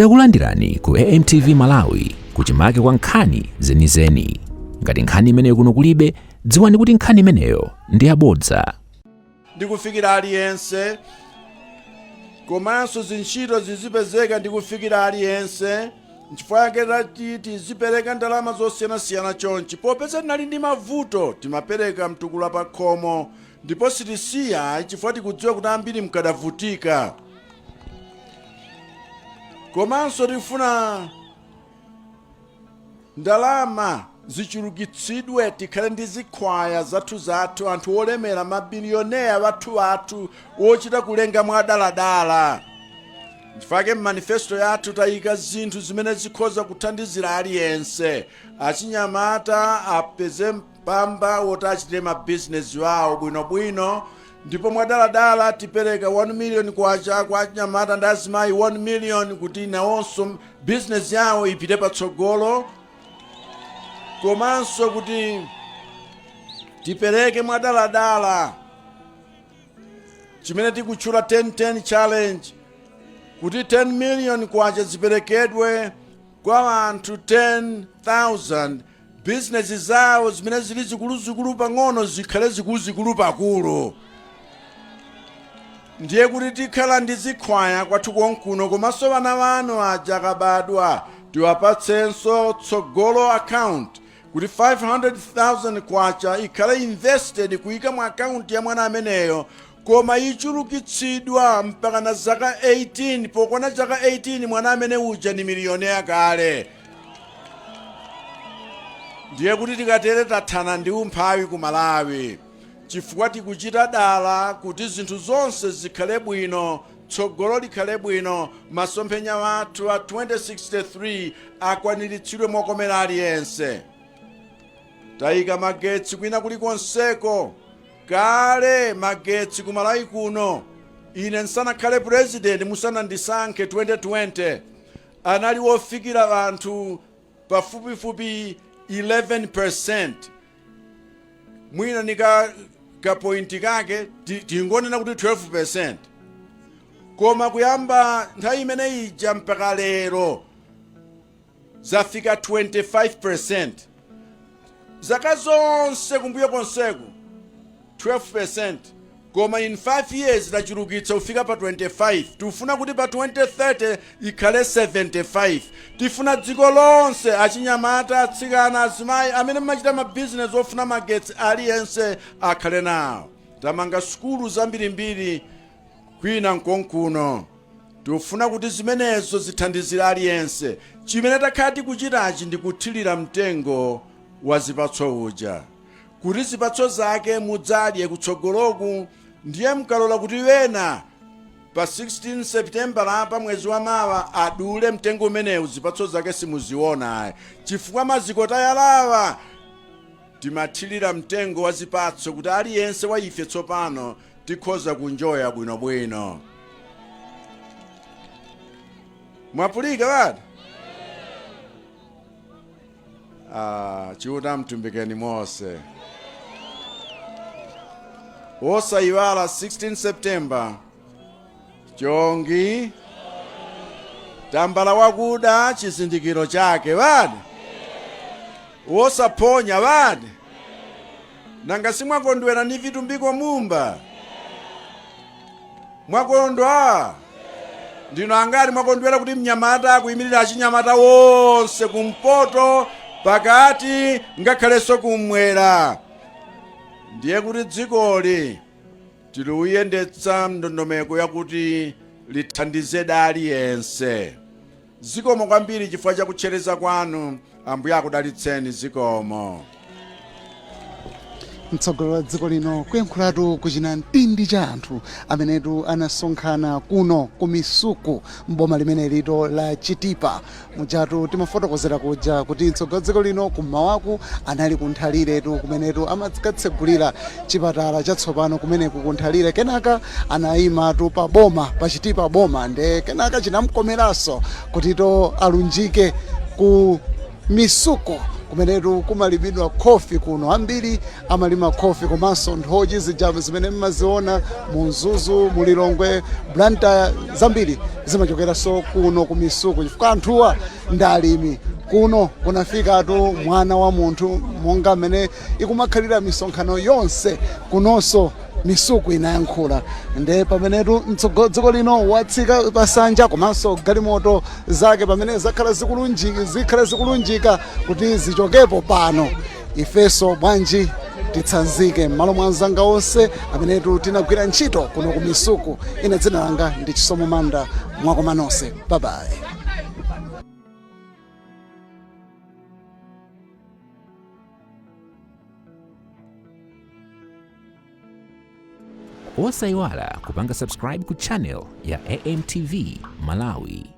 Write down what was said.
Takulandirani ku AMTV Malawi kuchimake kwa nkhani zenizeni. Ngati nkhani imeneyo kuno kulibe, dziwani kuti nkhani imeneyo ndi yabodza. Ndikufikira aliyense, komanso zintchito zizipezeka ndikufikira aliyense. Nchifukwa yake tati tizipereka ndalama zosiyanasiyana chonchi. Popeza tinali ndi mavuto, timapereka mtukula pa khomo, ndipo sitisiya chifukwa tikudziwa kuti ambiri mkadavutika. Komanso tifuna ndalama zichulukitsidwe, tikhale ndi zikhwaya zathu zathu, anthu olemera, mabiliyoneya wathu wathu ochita kulenga mwadaladala. Nchifukwa mmanifesto yathu tayika zinthu zimene zikhoza kuthandizira aliyense. Achinyamata apeze mpamba woti achite mabizinesi wawo bwinobwino, ndipo mwadaladala tipereka 1 million kwacha kwa achinyamata ndi azimayi 1 million kuti nawonso bizinesi yawo ipite patsogolo. Komanso kuti tipereke mwadaladala chimene tikutchula 10-10 challenge, kuti 10 million kwacha ziperekedwe kwa anthu 10,000, bizinesi zawo zimene zili zikuluzikulu pang'ono zikhale zikuluzikulu pakulu. Ndiye kuti tikhala ndi zikhwaya kwathu konkuno. Komanso vana vanu aja akabadwa tiwapatsenso tsogolo account, kuti 500,000 kwacha ikhale invested kuyika mu akaunti ya mwana ameneyo, koma ichulukitsidwa mpaka na zaka 18. Pokwana zaka 18, mwana amene uja ni milioneya kale. Ndiye kuti tikatere tathana ndi umphawi ku Malawi, chifukwa tikuchita dala kuti zinthu zonse zikhale bwino, tsogolo likhale bwino, masomphenya wathu a 2063 akwaniritsidwe mokomera aliyense. Tayika magetsi kwina kulikonseko. Kale magetsi ku Malawi kuno, ine nsanakhale president, musanandisankhe 2020, anali wofikira anthu pafupifupi 11%, mwina ni ka point kake, tingonena kuti 12%. Koma kuyamba nthawi imene ija mpaka lero zafika 25%. Zaka zonse kumbuyo konseku 12%, koma in 5 years tachulukitsa kufika pa 25. Tifuna kuti pa 2030 ikhale 75. Tifuna dziko lonse, achinyamata, atsikana, azimayi amene mumachita mabizinesi ofuna magetsi, aliyense akhale nawo. Tamanga sukulu zambirimbiri kwina nkonkuno. Tifuna kuti zimenezo zithandizire aliyense. Chimene takhala tikuchitachi ndi kuthirira mtengo wa zipatso uja, kuti zipatso zake mudzadye kutsogoloku. Ndiye mkalola kuti wena pa 16 September apa, mwezi wa mawa, adule mtengo umenewu, zipatso zake simuziona ayi, chifukwa maziko tayalawa timathirira mtengo wa zipatso kuti aliyense wa ife tsopano tikhoza kunjoya bwinobwino. Mwapulika bati? Ah, Chiuta mtumbikeni mose. Wosayiwala 16 September, chongi tambala wakuda chizindikiro chake vadi, wosaphonya vadi. Nanga simwakondwera ni Vitumbiko Mumba? Mwakondwa ndino angati mwakondwera kuti mnyamata akuyimirira achinyamata wonse kumpoto, pakati, ngakhalenso kumwera? Ndiye kuti dzikoli tiliuyendetsa ndondomeko yakuti lithandize aliyense. Zikomo kwambiri chifukwa cha kutchereza kwanu. Ambuye akudalitseni. Zikomo. Mtsogoleri wa dziko lino kuyankhulatu kuchina mtindi cha anthu amenetu anasonkhana kuno ku Misuku mboma limene lito la Chitipa. Mujatu timafotokozera kuja kuti mtsogoleri wa dziko lino kummawaku anali kuNthaliretu, kumenetu amakatsegulira chipatala chatsopano kumeneku kuNthalire. Kenaka anayimatu pa boma pa Chitipa boma, nde kenaka chinamkomeranso kutito alunjike ku Misuku. Kumenetu kumalimidwa khofi kuno, ambiri amalima khofi komanso nthochi zija zimene mmaziona mu Mzuzu, mu Lilongwe, Blantyre, zambiri zimachokeranso kuno ku Misuku chifukwa anthuwa ndi alimi. Kuno kunafikatu mwana wa munthu monga mmene ikumakhalira misonkhano yonse kunonso Misuku inayankhula. Nde pamenetu dziko lino watsika pasanja komanso galimoto zake pamene zakhala zikulunjika, zikhala zikulunjika kuti zichokepo pano, ifenso bwanji titsanzike. M'malo mwa anzanga onse amenetu tinagwira ntchito kuno ku Misuku, ine dzina langa ndi Chisomo Manda. Mwakoma nonse, bye bye. Osayiwala kupanga subscribe ku channel ya AMTV Malawi.